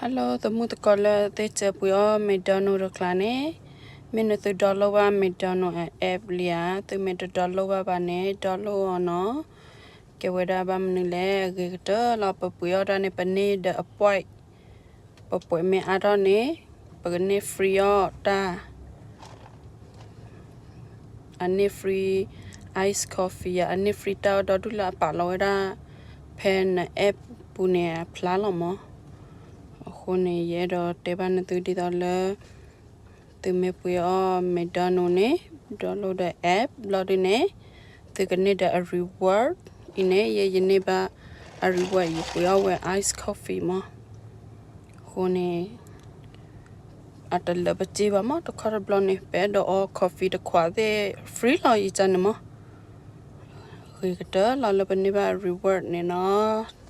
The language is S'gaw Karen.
Hello သမူသကိးလၢသ့ၣ်စၢၤပှ့ၤအီၣ် McDonald တကျါန့ၣ်, မ့ၢ်နသု download ဘၣ် McDonald app လံဧါ, သုမ့ၢ်တ download ဘၣ်ဘၣ်န့ၣ် download အီၤနီၤ. ကဲဝဲဒၣ်ဘၣ်မနုၤလဲၣ်, အဂ့ၤကတၢၢ်လီၤ ပပှ့ၤအီၣ်တၢ်န့ၣ် ပန့ၢ်ဒီးအ point, ပ point မ့ၢ်အါထီၣ်န့ၣ် ပကန့ၢ် free အီၣ်တၢ် အန့ၢ် free ice coffee ယၤ, အန့ၢ် free တၢ်အီၣ်ဒီဒူၣ်လၢအပာ်လီၤဝဲဒၣ် ဖဲန app ပူၤန့ၣ်အဖျါလီၤမး. အဃိန့ၣ် ယအဲၣ်ဒိးတဲဘၣ်နသုဒ်သိးလၢ သုမ့ၢ်ပှ့ၤအီၣ် McDonald န့ၣ် download ဒီး app ဘျီဒုန့ၣ် သုကန့ၢ်ဒီးအ reward အံၤန့ၣ် ယဲယန့ၢ်ဘၣ်အ reward ယပှ့ၤအီၣ်ဝဲ ice coffee မး. အဃိန့ၣ် အတလၢပစ့ဘၣ်မး, တခီတဘျီန့ၣ် ပအဲၣ်ဒိးအီ coffee တခွးသ့ၣ် free လီၤ ယကန့ၣ်မး. ဂ့ၤကတၢၢ်လီၤလၢပန့ၢ်ဘၣ် reward န့ၣ်နီၤ.